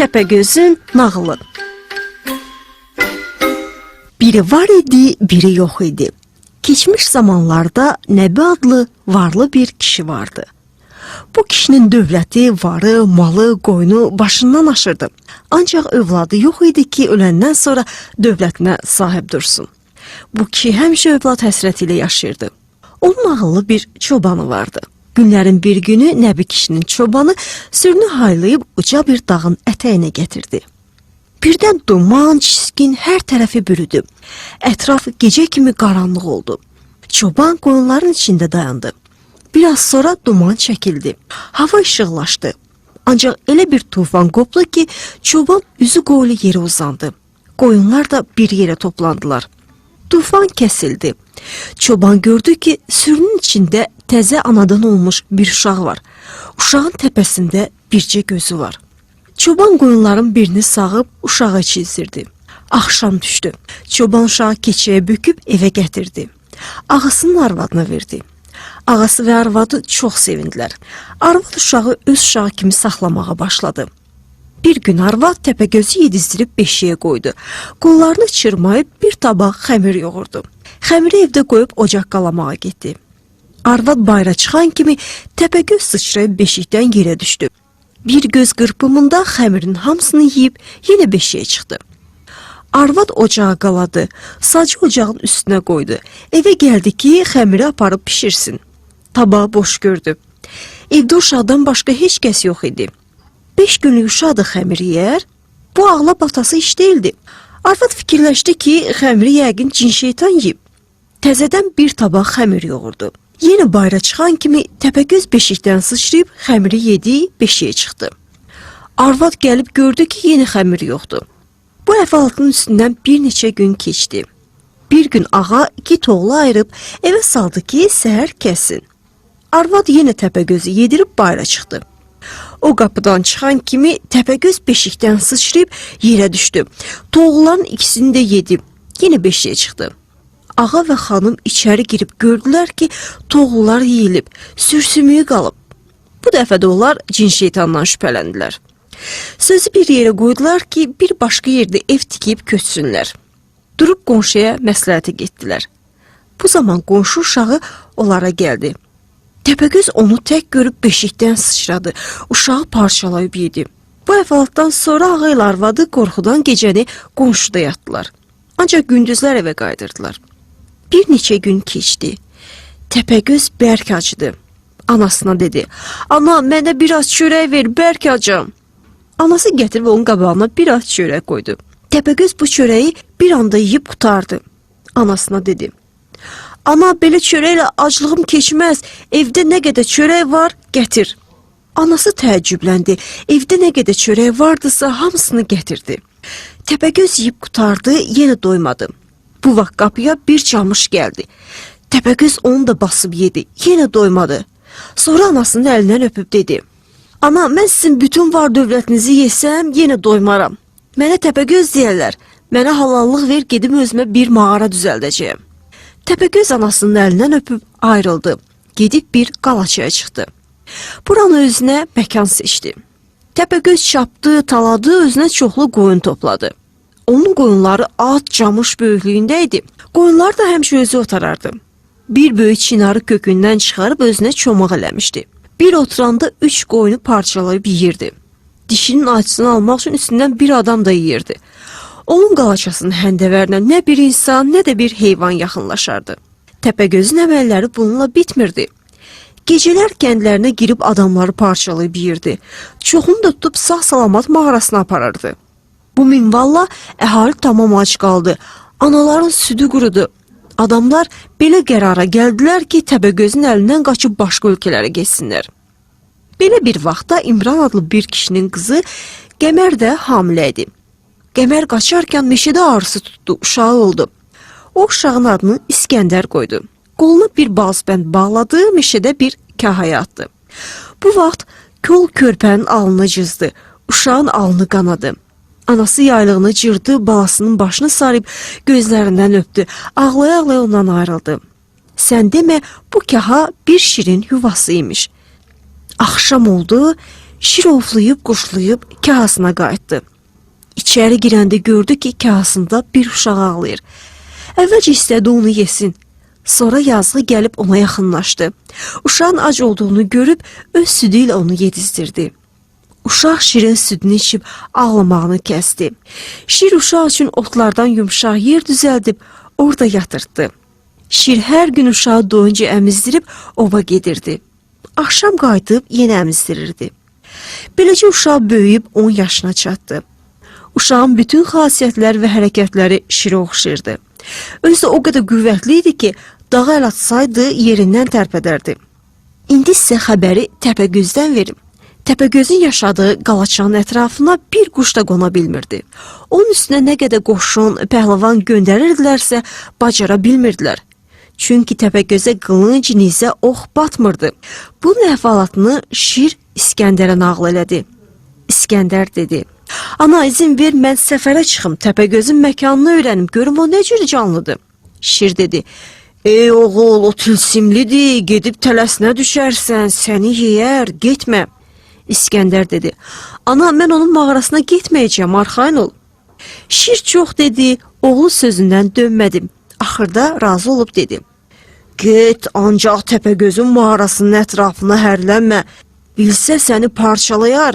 Təpəgözün nağılı. Biri var idi, biri yox idi. Keçmiş zamanlarda Nəbi adlı varlı bir kişi vardı. Bu kişinin dövləti, varı, malı, qoyunu başından aşırdı. Ancaq övladı yox idi ki, öləndən sonra dövlətinə sahib dursun. Bu kişi həmişə övlad həsrəti ilə yaşayırdı. Onun ağıllı bir çobanı vardı. Günlərin bir günü Nəbi kişinin çobanı sürünü haylayıb uca bir dağın ətəyinə gətirdi. Birdən duman, çiskin hər tərəfi bürüdü. Ətraf gecə kimi qaranlıq oldu. Çoban qoyunların içində dayandı. Biraz sonra duman çəkildi. Hava işıqlaşdı. Ancaq elə bir tufan qopdu ki, çoban üzü qoyulu yerə uzandı. Qoyunlar da bir yerə toplandılar. Tufan kəsildi. Çoban gördü ki, sürünün içində təzə anadan olmuş bir uşaq var. Uşağın təpəsində bircə gözü var. Çoban qoyunların birini sağıb uşağa çizdirdi. Axşam düşdü. Çoban uşağı keçəyə büküb evə gətirdi. Ağasının arvadına verdi. Ağası və arvadı çox sevindilər. Arvad uşağı öz uşağı kimi saxlamağa başladı. Bir gün arvad Təpəgözü yedizdirib beşiyə qoydu. Qollarını çırmayıb bir tabaq xəmir yoğurdu. Xəmiri evdə qoyub ocaq qalamağa getdi. Arvad bayıra çıxan kimi Təpəgöz sıçrayıb beşikdən yerə düşdü. Bir göz qırpımında xəmirin hamısını yeyib yenə beşiyə çıxdı. Arvad ocağı qaladı, sacı ocağın üstünə qoydu. Evə gəldi ki, xəmiri aparıb bişirsin. Tabağı boş gördü. Evdə uşaqdan başqa heç kəs yox idi. 5 günlük uşaq da xəmir yeyər. Bu ağla batası iş deyildi. Arvad fikirləşdi ki, xəmiri yəqin cin şeytan yeyib. Təzədən bir tabaq xəmir yoğurdu. Yenə bayıra çıxan kimi Təpəgöz beşikdən sıçrayıb xəmiri yedi, beşiyə çıxdı. Arvad gəlib gördü ki, yenə xəmir yoxdur. Bu əhvalatın üstündən bir neçə gün keçdi. Bir gün ağa iki toğlu ayırıb evə saldı ki, səhər kəssin. Arvad yenə Təpəgözü yedirib bayıra çıxdı. O qapıdan çıxan kimi Təpəgöz beşikdən sıçrayıb yerə düşdü. Toğluların ikisini də yedi. Yenə beşiyə çıxdı. Ağa və xanım içəri girib gördülər ki, toğlular yeyilib, sürsümüyü qalıb. Bu dəfə də onlar cin şeytandan şübhələndilər. Sözü bir yerə qoydular ki, bir başqa yerdə ev tikib köçsünlər. Durub qonşuya məsləhətə getdilər. Bu zaman qonşu uşağı onlara gəldi. Təpəgöz onu tək görüb beşikdən sıçradı. Uşağı parçalayıb yedi. Bu əhvalatdan sonra ağa ilə arvadı qorxudan gecəni qonşuda yatdılar. Ancaq gündüzlər evə qayıdırdılar. Bir neçə gün keçdi. Təpəgöz bərk acıdı. Anasına dedi: "Ana, mənə biraz çörək ver, bərk acam." Anası gətirib onun qabağına biraz çörək qoydu. Təpəgöz bu çörəyi bir anda yeyib qurtardı. Anasına dedi: "Ana, belə çörəklə aclığım keçməz. Evdə nə qədər çörək var, gətir." Anası təəccübləndi. Evdə nə qədər çörək vardısa hamısını gətirdi. Təpəgöz yeyib qurtardı, yenə doymadı. Bu vaxt qapıya bir camış gəldi. Təpəgöz onu da basıb yedi, yenə doymadı. Sonra anasının əlindən öpüb dedi: "Ana, mən sizin bütün var dövlətinizi yesəm, yenə doymaram. Mənə Təpəgöz deyərlər. Mənə halallıq ver, gedim özümə bir mağara düzəldəcəyəm." Təpəgöz anasının əlindən öpüb ayrıldı. Gedib bir qalaçaya çıxdı. Buranı özünə məkan seçdi. Təpəgöz çapdı, taladı, özünə çoxlu qoyun topladı. Onun qoyunları at, camış böyüklüyündə idi. Qoyunları da həmişə özü otarardı. Bir böyük çinarı kökündən çıxarıb özünə çomaq eləmişdi. Bir oturanda 3 qoyunu parçalayıb yeyirdi. Dişinin acısını almaq üçün üstündən bir adam da yeyirdi. Onun qalaçasının həndəvərinə nə bir insan, nə də bir heyvan yaxınlaşardı. Təpəgözün əməlləri bununla bitmirdi. Gecələr kəndlərinə girib adamları parçalayıb yeyirdi. Çoxunu da tutub sağ-salamat mağarasına aparardı. Bu minvalla əhali tamam ac qaldı. Anaların südü qurudu. Adamlar belə qərara gəldilər ki, Təpəgözün əlindən qaçıb başqa ölkələrə getsinlər. Belə bir vaxtda İmran adlı bir kişinin qızı Qəmər də hamilə idi. Qəmər qaçarkən meşədə ağrısı tutdu, uşağı oldu. O uşağın adını İskəndər qoydu. Qoluna bir bazbənd bağladı, meşədə bir kahaya atdı. Bu vaxt kol körpənin alnına cızdı. Uşağın alnı qanadı. Anası yaylığını cırdı, balasının başını sarıb gözlərindən öpdü. Ağlaya-ağlaya ondan ayrıldı. Sən demə, bu kaha bir şirin yuvası imiş. Axşam oldu, Şir ovlayıb, quşlayıb kahasına qayıtdı. İçəri girəndə gördü ki, kahasında bir uşaq ağlayır. Əvvəlcə istədi onu yesin. Sonra yazığı gəlib ona yaxınlaşdı. Uşağın ac olduğunu görüb öz südü ilə onu yedizdirdi. Uşaq şirin südünü içib ağlamağını kəsdi. Şir uşaq üçün otlardan yumşaq yer düzəldib orada yatırtdı. Şir hər gün uşağı doyunca əmizdirib ova gedirdi. Axşam qayıdıb yenə əmizdirirdi. Beləcə uşaq böyüyüb 10 yaşına çatdı. Uşağın bütün xasiyyətləri və hərəkətləri şirə oxşayırdı. Özü də o qədər qüvvətli idi ki, dağa əl atsaydı yerindən tərpədərdi. İndi sizə xəbəri Təpəgözdən verim. Təpəgözün yaşadığı qalaçanın ətrafına bir quş da qona bilmirdi. Onun üstünə nə qədər qoşun, pəhləvan göndərirdilərsə, bacara bilmirdilər. Çünki Təpəgözə qılınc, nizə, ox batmırdı. Bunun əhvalatını şir İskəndərə nağıl elədi. İskəndər dedi: "Ana, izin ver mən səfərə çıxım, Təpəgözün məkanını öyrənim, görüm o nə cür canlıdır." Şir dedi: "Ey oğul, o tilsimlidir, gedib tələsinə düşərsən, səni yeyər, getmə." İskəndər dedi: "Ana, mən onun mağarasına getməyəcəyəm, arxayın ol." Şir çox dedi, oğlu sözündən dönmədi. Axırda razı olub dedi: "Get, ancaq Təpəgözün mağarasının ətrafına hərlənmə. Bilsə səni parçalayar.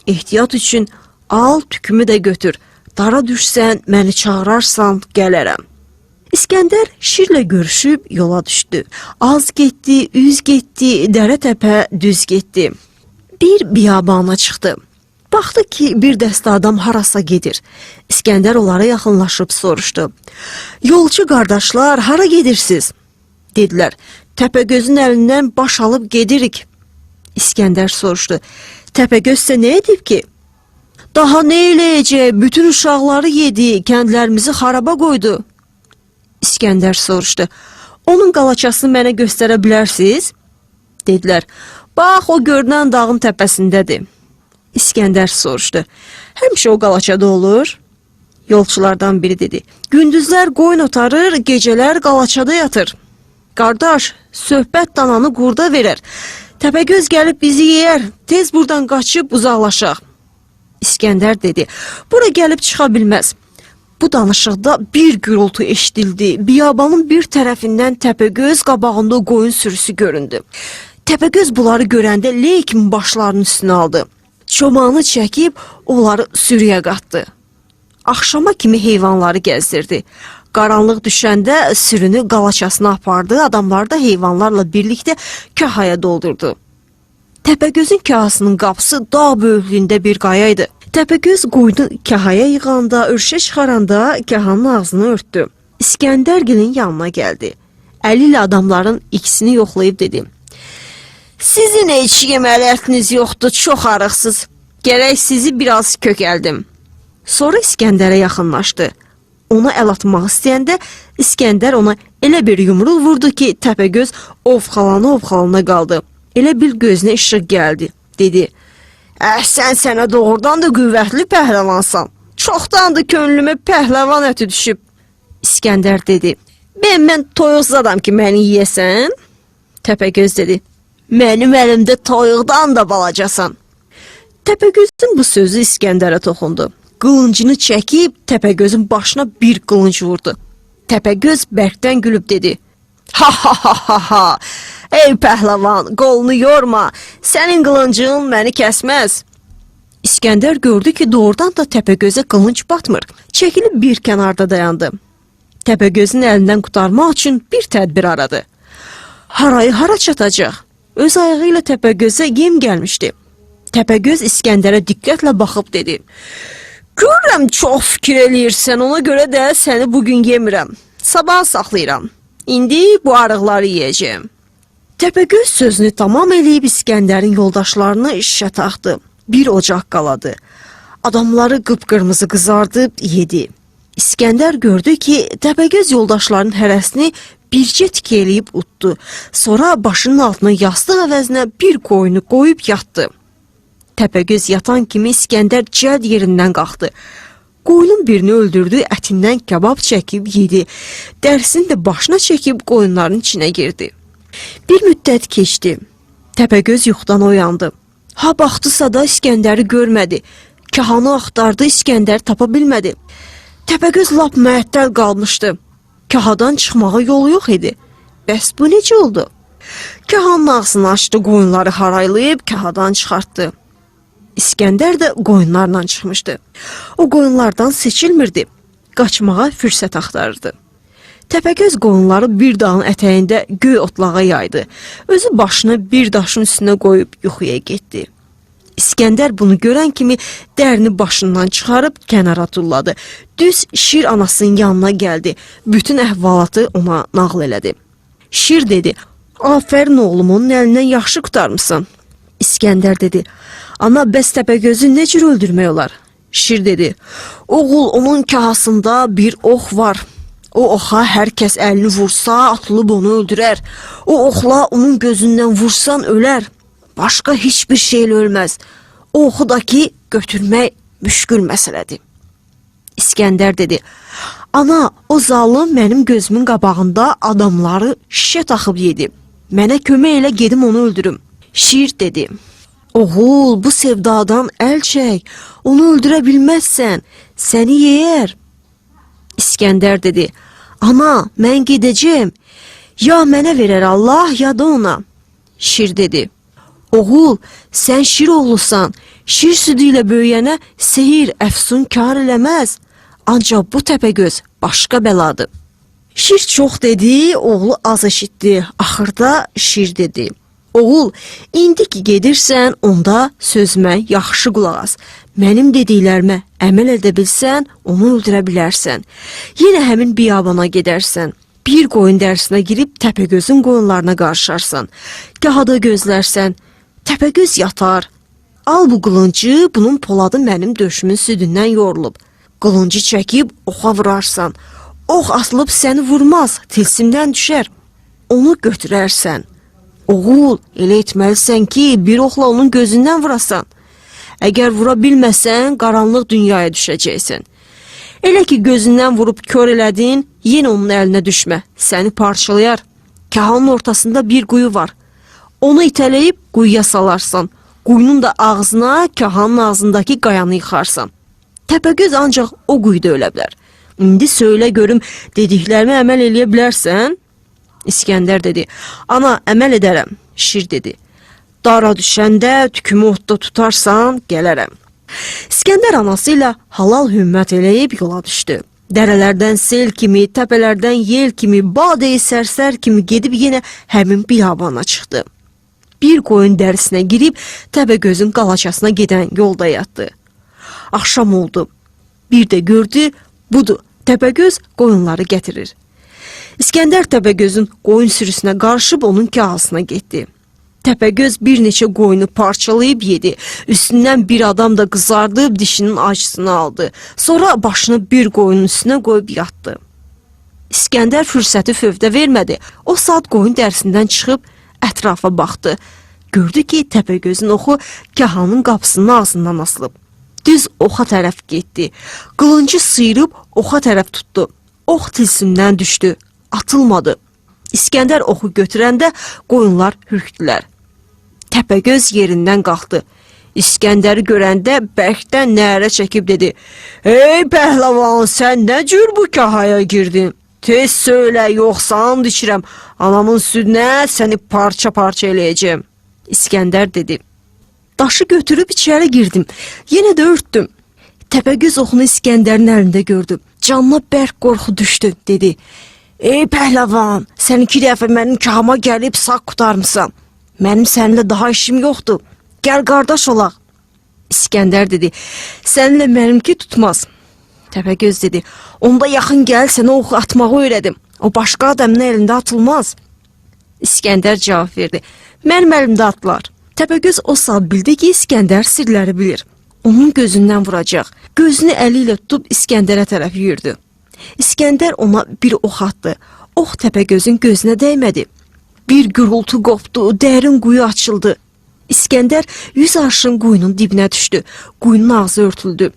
Ehtiyat üçün al tükümü də götür. Dara düşsən, məni çağırarsan, gələrəm." İskəndər şirlə görüşüb yola düşdü. Az getdi, üz getdi, dərə təpə düz getdi. Bir biyabana çıxdı. Baxdı ki, bir dəstə adam harasa gedir. İskəndər onlara yaxınlaşıb soruşdu. Yolçu qardaşlar, hara gedirsiz? Dedilər, Təpəgözün əlindən baş alıb gedirik. İskəndər soruşdu. Təpəgöz isə nə edib ki? Daha nə eləyəcək? Bütün uşaqları yedi, kəndlərimizi xaraba qoydu. İskəndər soruşdu. Onun qalaçasını mənə göstərə bilərsiz? Dedilər, bax o görünən dağın təpəsindədir. İskəndər soruşdu. Həmişə o qalaçada olur? Yolçulardan biri dedi. Gündüzlər qoyun otarır, gecələr qalaçada yatır. Qardaş, söhbət dananı qurda verər. Təpəgöz gəlib bizi yeyər. Tez buradan qaçıb uzaqlaşaq. İskəndər dedi. Bura gəlib çıxa bilməz. Bu danışıqda bir gürultu eşidildi. Biyabanın bir tərəfindən Təpəgöz qabağında qoyun sürüsü göründü. Təpəgöz bunları görəndə ley kimi başlarının üstünə aldı. Çomağını çəkib onları sürüyə qatdı. Axşama kimi heyvanları gəzdirdi. Qaranlıq düşəndə sürünü qalaçasına apardı, adamları da heyvanlarla birlikdə kahaya doldurdu. Təpəgözün kahasının qapısı dağ böyüklüyündə bir qaya idi. Təpəgöz qoyunu kahaya yığanda, örüşə çıxaranda kahanın ağzını örtdü. İskəndərgilin yanına gəldi. Əli ilə adamların ikisini yoxlayıb dedi. Sizin heç yeməli ətiniz yoxdur, çox arıqsız. Gərək sizi biraz kökəldim. Sonra İskəndərə yaxınlaşdı. Ona əl atmaq istəyəndə İskəndər ona elə bir yumruq vurdu ki, Təpəgöz ovxalana-ovxalana qaldı. Elə bil gözünə işıq gəldi. Dedi: "Əhsən, sənə doğrudan da qüvvətli pəhləvansan. Çoxdandır könlümə pəhləvan əti düşüb." İskəndər dedi: "Mən toyuqzadam ki, məni yeyəsən?" Təpəgöz dedi: "Mənim əlimdə toyuqdan da balacasan." Təpəgözün bu sözü İskəndərə toxundu. Qılıncını çəkib Təpəgözün başına bir qılınc vurdu. Təpəgöz bərkdən gülüb dedi: Ha ha ha ha ha. Ey pəhləvan, qolunu yorma. Sənin qılıncın məni kəsməz. İskəndər gördü ki, doğrudan da Təpəgözə qılınc batmır. Çəkilib bir kənarda dayandı. Təpəgözün əlindən qurtarmaq üçün bir tədbir aradı. Harayı hara çatacaq? Öz ayağı ilə Təpəgözə yem gəlmişdi. Təpəgöz İskəndərə diqqətlə baxıb dedi: Görürəm çox fikir eləyirsən, ona görə də səni bu gün yemirəm. Sabaha saxlayıram. İndi bu arıqları yeyəcəyəm. Təpəgöz sözünü tamam eləyib İskəndərin yoldaşlarını işə taxdı. Bir ocaq qaladı. Adamları qıpqırmızı qızardıb yedi. İskəndər gördü ki, Təpəgöz yoldaşlarının hərəsini bircə tikə eləyib utdu. Sonra başının altına yastıq əvəzinə bir qoyunu qoyub yatdı. Təpəgöz yatan kimi İskəndər cəld yerindən qalxdı. Qoyunun birini öldürdü, ətindən kebab çəkib yedi. Dərisini də başına çəkib qoyunların içinə girdi. Bir müddət keçdi. Təpəgöz yuxudan oyandı. Ha baxdısa da İskəndəri görmədi. Kahanı axtardı, İskəndəri tapa bilmədi. Təpəgöz lap məəttəl qalmışdı. Kahadan çıxmağa yolu yox idi. Bəs bu necə oldu? Kahanın ağzını açdı, qoyunları haraylayıb kahadan çıxartdı. İskəndər də qoyunlarla çıxmışdı. O qoyunlardan seçilmirdi. Qaçmağa fürsət axtarırdı. Təpəgöz qoyunları bir dağın ətəyində göy otlağa yaydı. Özü başını bir daşın üstünə qoyub yuxuya getdi. İskəndər bunu görən kimi dərini başından çıxarıb kənara tulladı. Düz şir anasının yanına gəldi. Bütün əhvalatı ona nağıl elədi. Şir dedi: "Afərin oğlum, onun əlindən yaxşı qurtarmısan." İskəndər dedi: "Ana, bəs Təpəgözü nə cür öldürmək olar?" Şir dedi: "Oğul, onun kahasında bir ox var. O oxa hər kəs əlini vursa, atılıb onu öldürər. O oxla onun gözündən vursan ölər. Başqa heç bir şeylə ölməz. O oxu da ki, götürmək müşkül məsələdir." İskəndər dedi: "Ana, o zalım mənim gözümün qabağında adamları şişə taxıb yedi. Mənə kömək elə, gedim onu öldürüm." Şir dedi: "Oğul, bu sevdadan əl çək. Onu öldürə bilməzsən. Səni yeyər." İskəndər dedi: "Ana, mən gedəcəm. Ya mənə verər Allah, ya da ona." Şir dedi: "Oğul, sən şir oğlusan. Şir südü ilə böyüyənə sehir, əfsun kar eləməz. Ancaq bu Təpəgöz başqa bəladır." Şir çox dedi, oğlu az eşitdi. Axırda şir dedi: "Oğul, indi ki gedirsən, onda sözümə yaxşı qulaq as. Mənim dediklərimə əməl edə bilsən, onu öldürə bilərsən. Yenə həmin biyabana gedərsən. Bir qoyun dərisinə girib Təpəgözün qoyunlarına qarışarsan. Kahada gözlərsən. Təpəgöz yatar. Al bu qılıncı, bunun poladı mənim döşümün südündən yorulub. Qılıncı çəkib oxa vurarsan. Ox asılıb səni vurmaz, tilsimdən düşər. Onu götürərsən. Oğul, elə etməlisən ki, bir oxla onun gözündən vurasan. Əgər vura bilməsən, qaranlıq dünyaya düşəcəksən. Elə ki gözündən vurub kör elədin, yenə onun əlinə düşmə, səni parçalayar. Kahanın ortasında bir quyu var. Onu itələyib quyuya salarsan. Quyunun da ağzına, kahanın ağzındakı qayanı yıxarsan. Təpəgöz ancaq o quyuda ölə bilər. İndi söylə görüm, dediklərimə əməl eləyə bilərsən? İskəndər dedi: "Ana, əməl edərəm." Şir dedi: "Dara düşəndə tükümü otda tutarsan, gələrəm." İskəndər anası ilə halal hümmət eləyib yola düşdü. Dərələrdən sel kimi, təpələrdən yel kimi, badeyi sərsər kimi gedib yenə həmin biyabana çıxdı. Bir qoyun dərisinə girib Təpəgözün qalaçasına gedən yolda yatdı. Axşam oldu. Bir də gördü, budur, Təpəgöz qoyunları gətirir. İskəndər Təpəgözün qoyun sürüsünə qarışıb onun kahasına getdi. Təpəgöz bir neçə qoyunu parçalayıb yedi. Üstündən bir adam da qızardıb dişinin acısını aldı. Sonra başını bir qoyunun üstünə qoyub yatdı. İskəndər fürsəti fövdə vermədi. O saat qoyun dərisindən çıxıb ətrafa baxdı. Gördü ki, Təpəgözün oxu kahanın qapısının ağzından asılıb. Düz oxa tərəf getdi. Qılıncı sıyırıb oxa tərəf tutdu. Ox tilsimdən düşdü. Atılmadı. İskəndər oxu götürəndə qoyunlar hürkdülər. Təpəgöz yerindən qalxdı. İskəndəri görəndə bərkdən nərə çəkib dedi: "Ey pəhləvan, sən nə cür bu kahaya girdin? Tez söylə, yoxsa and içirəm, anamın südünə səni parça-parça eləyəcəm." İskəndər dedi: "Daşı götürüb içəri girdim. Yenə də örtdüm." Təpəgöz oxunu İskəndərin əlində gördü. Canına bərk qorxu düşdü, dedi: "Ey pəhləvan, sən 2 dəfə mənim kahama gəlib sağ qurtarmısan. Mənim səninlə daha işim yoxdur. Gəl qardaş olaq." İskəndər dedi: "Səninlə mənimki tutmaz." Təpəgöz dedi: "Onda yaxın gəl, sənə ox atmağı öyrədim. O başqa adamın əlində atılmaz." İskəndər cavab verdi: "Mənim əlimdə atılar." Təpəgöz o saat bildi ki, İskəndər sirləri bilir. Onun gözündən vuracaq. Gözünü əli ilə tutub İskəndərə tərəf yürüdü. İskəndər ona bir ox atdı. Ox Təpəgözün gözünə dəymədi. Bir gurultu qopdu, dərin quyu açıldı. İskəndər 100 arşın quyunun dibinə düşdü. Quyunun ağzı örtüldü.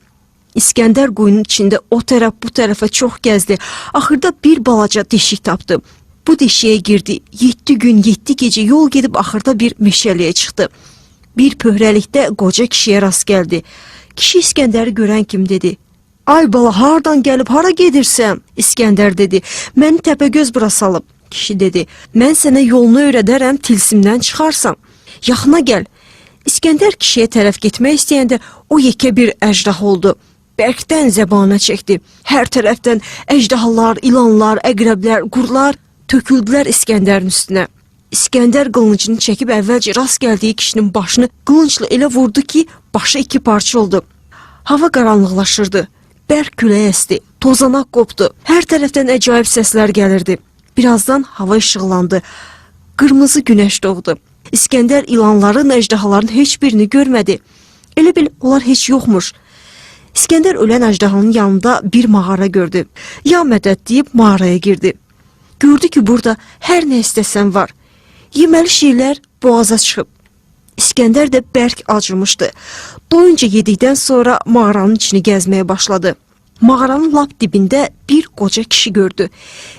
İskəndər quyunun içində o tərəf bu tərəfə çox gəzdi. Axırda bir balaca deşik tapdı. Bu deşiyə girdi. 7 gün, 7 gecə yol gedib axırda bir meşəliyə çıxdı. Bir pöhrəlikdə qoca kişiyə rast gəldi. Kişi İskəndəri görən kimi dedi: "Ay bala, hardan gəlib hara gedirsən?" İskəndər dedi: "Məni Təpəgöz bura salıb." Kişi dedi: "Mən sənə yolunu öyrədərəm, tilsimdən çıxarsan. Yaxına gəl." İskəndər kişiyə tərəf getmək istəyəndə o yekə bir əjdaha oldu. Bərkdən zəbanə çəkdi. Hər tərəfdən əjdahalar, ilanlar, əqrəblər, qurdlar töküldülər İskəndərin üstünə. İskəndər qılıncını çəkib əvvəlcə rast gəldiyi kişinin başını qılıncla elə vurdu ki, başı iki parça oldu. Hava qaranlıqlaşırdı. Bərk külək əsdi, tozanaq qopdu. Hər tərəfdən əcaib səslər gəlirdi. Birazdan hava işıqlandı. Qırmızı günəş doğdu. İskəndər ilanların, əjdahaların heç birini görmədi. Elə bil onlar heç yoxmuş. İskəndər ölən əjdahanın yanında bir mağara gördü. Ya mədəd deyib mağaraya girdi. Gördü ki, burada hər nə istəsən var. Yeməli şeylər boğaza çıxıb. İskəndər də bərk acımışdı. Doyunca yedikdən sonra mağaranın içini gəzməyə başladı. Mağaranın lap dibində bir qoca kişi gördü.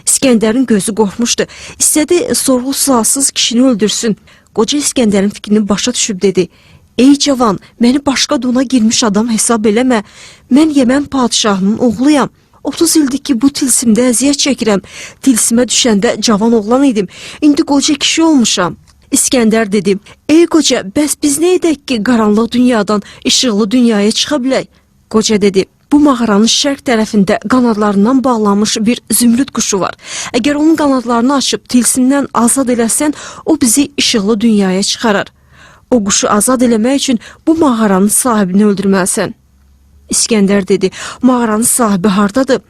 İskəndərin gözü qorxmuşdu. İstədi sorğu-sualsız kişini öldürsün. Qoca İskəndərin fikrini başa düşüb dedi: "Ey cavan, məni başqa dona girmiş adam hesab eləmə. Mən Yəmən padşahının oğluyam. 30 ildir ki bu tilsimdə əziyyət çəkirəm. Tilsimə düşəndə cavan oğlan idim. İndi qoca kişi olmuşam." İskəndər dedi: "Ey qoca, bəs biz nə edək ki, qaranlıq dünyadan işıqlı dünyaya çıxa bilək?" Qoca dedi: "Bu mağaranın şərq tərəfində qanadlarından bağlanmış bir zümrüd quşu var. Əgər onun qanadlarını açıb tilsimdən azad eləsən, o bizi işıqlı dünyaya çıxarar. O quşu azad eləmək üçün bu mağaranın sahibini öldürməlisən." İskəndər dedi: "Mağaranın sahibi hardadır?"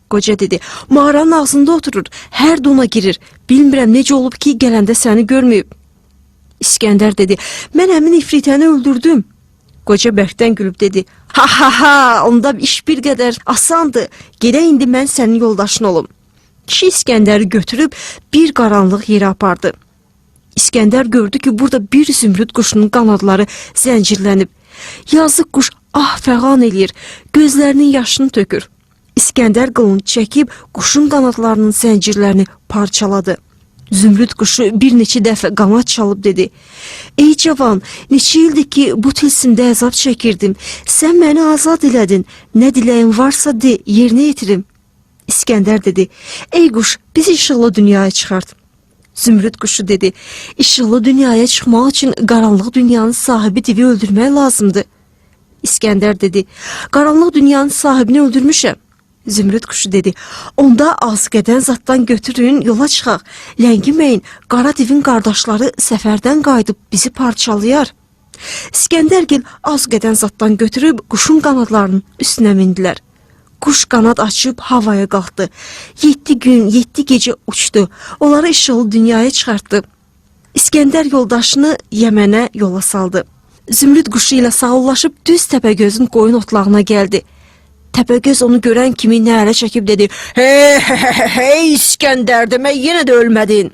Qoca dedi: "Mağaranın ağzında oturur, hər dona girir. Bilmirəm necə olub ki, gələndə səni görməyib." İskəndər dedi: "Mən həmin ifritəni öldürdüm." Qoca bərkdən gülüb dedi: "Ha ha ha, onda iş bir qədər asandır. Gedək indi mən sənin yoldaşın olum." Kişi İskəndəri götürüb bir qaranlıq yerə apardı. İskəndər gördü ki, burada bir zümrüd quşunun qanadları zəncirlənib. Yazıq quş ah fəğan eləyir, gözlərinin yaşını tökür. İskəndər qılınc çəkib quşun qanadlarının zəncirlərini parçaladı. Zümrüd quşu bir neçə dəfə qanad çalıb dedi: "Ey cavan, neçə ildir ki bu tilsimdə əzab çəkirdim. Sən məni azad elədin. Nə diləyin varsa de, yerinə yetirim." İskəndər dedi: "Ey quş, bizi işıqlı dünyaya çıxart." Zümrüd quşu dedi: "İşıqlı dünyaya çıxmaq üçün qaranlıq dünyanın sahibi divi öldürmək lazımdır." İskəndər dedi: "Qaranlıq dünyanın sahibini öldürmüşəm." Zümrüd quşu dedi: "Onda azuqədən zaddan götürün, yola çıxaq. Ləngiməyin, qara divin qardaşları səfərdən qayıdıb bizi parçalayar." İskəndərgil azuqədən zaddan götürüb quşun qanadlarının üstünə mindilər. Quş qanad açıb havaya qalxdı. 7 gün, 7 gecə uçdu. Onları işıqlı dünyaya çıxartdı. İskəndər yoldaşını Yəmənə yola saldı. Zümrüd quşu ilə sağollaşıb düz Təpəgözün qoyun otlağına gəldi. Təpəgöz onu görən kimi nərə çəkib dedi: "Hey, hey, hey, hey İskəndər, demək yenə də ölmədin."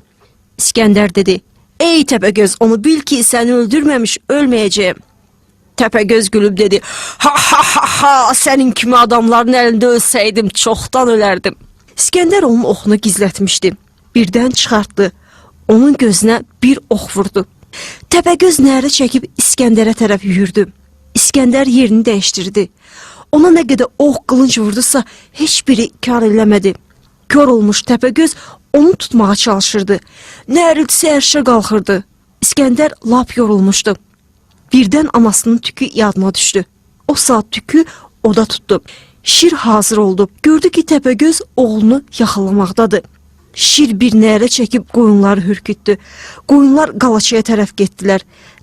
İskəndər dedi: "Ey Təpəgöz, onu bil ki, səni öldürməmiş ölməyəcəyəm." Təpəgöz gülüb dedi: "Ha ha ha ha, sənin kimi adamların əlində ölsəydim çoxdan ölərdim." İskəndər onun oxunu gizlətmişdi. Birdən çıxartdı. Onun gözünə bir ox vurdu. Təpəgöz nərə çəkib İskəndərə tərəf yüyürdü. İskəndər yerini dəyişdirdi. Ona nə qədər ox qılınc vurdusa, heç biri kar eləmədi. Kor olmuş Təpəgöz onu tutmağa çalışırdı. Nəriltisi ərşə qalxırdı. İskəndər lap yorulmuşdu. Birdən anasının tükü yadına düşdü. O saat tükü oda tutdu. Şir hazır oldu. Gördü ki, Təpəgöz oğlunu yaxalamaqdadır. Şir bir nərə çəkib qoyunları hürkütdü. Qoyunlar qalaçaya tərəf getdilər.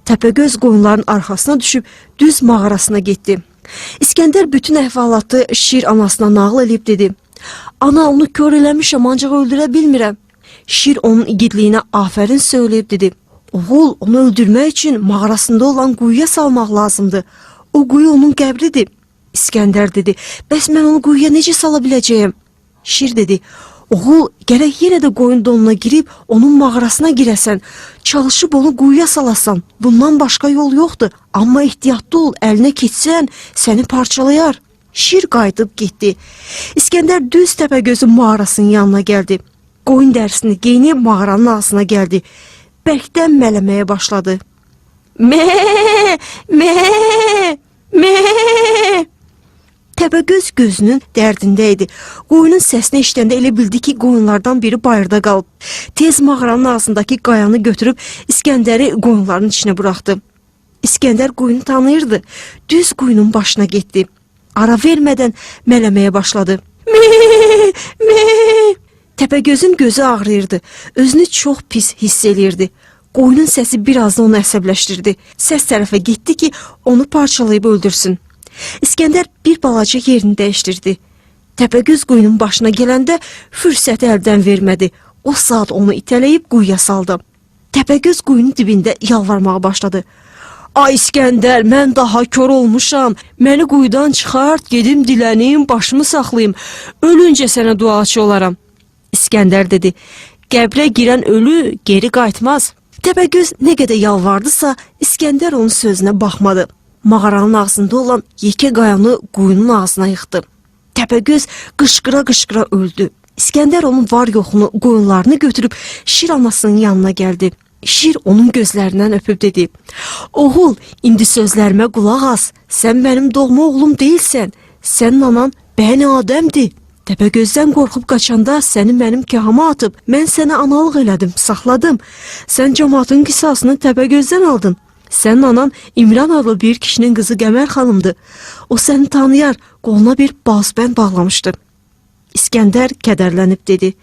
Təpəgöz qoyunların arxasına düşüb düz mağarasına getdi. İskəndər bütün əhvalatı şir anasına nağıl eləyib dedi: "Ana, onu kör eləmişəm, ancaq öldürə bilmirəm." Şir onun igidliyinə afərin söyləyib dedi: "Oğul, onu öldürmək üçün mağarasında olan quyuya salmaq lazımdır. O quyu onun qəbridir." İskəndər dedi: "Bəs mən onu quyuya necə sala biləcəyəm?" Şir dedi: "Oğul, gərək yenə də qoyun donuna girib onun mağarasına girəsən, çalışıb onu quyuya salasan. Bundan başqa yol yoxdur. Amma ehtiyatlı ol, əlinə keçsən səni parçalayar." Şir qayıdıb getdi. İskəndər düz Təpəgözün mağarasının yanına gəldi. Qoyun dərisini geyinib mağaranın ağzına gəldi. Bərkdən mələməyə başladı. Me, me, me. Təpəgöz gözünün dərdində idi. Qoyunun səsini eşidəndə elə bildi ki, qoyunlardan biri bayırda qalıb. Tez mağaranın ağzındakı qayanı götürüb İskəndəri qoyunların içinə buraxdı. İskəndər qoyunu tanıyırdı. Düz quyunun başına getdi. Ara vermədən mələməyə başladı. Me, me. Təpəgözün gözü ağrıyırdı. Özünü çox pis hiss eləyirdi. Qoyunun səsi biraz da onu əsəbləşdirdi. Səs tərəfə getdi ki, onu parçalayıb öldürsün. İskəndər bir balaca yerini dəyişdirdi. Təpəgöz quyunun başına gələndə fürsəti əldən vermədi. O saat onu itələyib quyuya saldı. Təpəgöz quyunun dibində yalvarmağa başladı. Ay İskəndər, mən daha kor olmuşam. Məni quyudan çıxart, gedim dilənim, başımı saxlayım. Ölüncə sənə duaçı olaram. İskəndər dedi: Qəbrə girən ölü geri qayıtmaz. Təpəgöz nə qədər yalvardısa, İskəndər onun sözünə baxmadı. Mağaranın ağzında olan yekə qayanı quyunun ağzına yıxdı. Təpəgöz qışqıra-qışqıra öldü. İskəndər onun var yoxunu, qoyunlarını götürüb Şir anasının yanına gəldi. Şir onun gözlərindən öpüb dedi: "Oğul, indi sözlərimə qulaq as. Sən mənim doğma oğlum deyilsən. Sənin anan Bəni Adəmdir. Təpəgözdən qorxub qaçanda səni mənim kahama atıb, mən sənə analıq elədim, saxladım. Sən camaatın qisasını Təpəgözdən aldın. Sənin anan İmran adlı bir kişinin qızı Qəmər xanımdır. O səni tanıyar, qoluna bir bazbənd bağlamışdı." İskəndər kədərlənib dedi: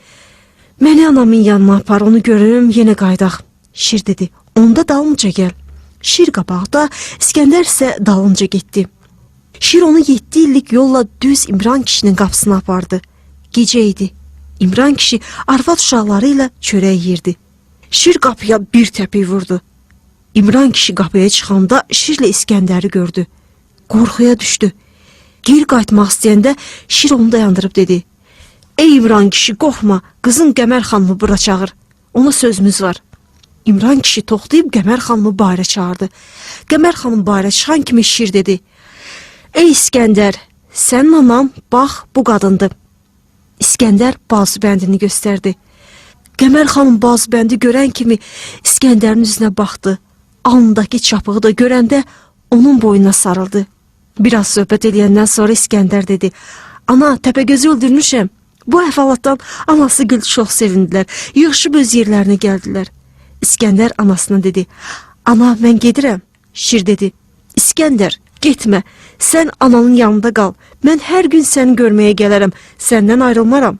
"Məni anamın yanına apar, onu görüm, yenə qayıdaq." Şir dedi: "Onda dalımca gəl." Şir qabaqda, İskəndər isə dalınca getdi. Şir onu 7 illik yolla düz İmran kişinin qapısına apardı. Gecə idi. İmran kişi arvad uşaqları ilə çörək yeyirdi. Şir qapıya bir təpik vurdu. İmran kişi qapıya çıxanda Şirlə İskəndəri gördü. Qorxuya düşdü. Geri qayıtmaq istəyəndə Şir onu dayandırıb dedi: "Ey İmran kişi, qorxma, qızın Qəmər xanımı bura çağır. Ona sözümüz var." İmran kişi toxtayıb Qəmər xanımı bayıra çağırdı. Qəmər xanım bayıra çıxan kimi Şir dedi: "Ey İskəndər, sənin anan bax bu qadındır." İskəndər bazubəndini göstərdi. Qəmər xanım bazubəndi görən kimi İskəndərin üzünə baxdı. Alnındakı çapığı da görəndə onun boynuna sarıldı. Biraz söhbət eləyəndən sonra İskəndər dedi: "Ana, Təpəgözü öldürmüşəm." Bu əhvalatdan anası gül çox sevindilər. Yığışıb öz yerlərinə gəldilər. İskəndər anasına dedi: "Ana, mən gedirəm." Şir dedi: "İskəndər, getmə. Sən ananın yanında qal. Mən hər gün səni görməyə gələrəm. Səndən ayrılmaram."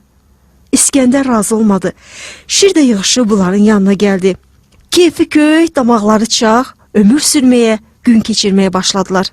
İskəndər razı olmadı. Şir də yığışıb bunların yanına gəldi. Keyfi köy, damaqları çağ, ömür sürməyə, gün keçirməyə başladılar.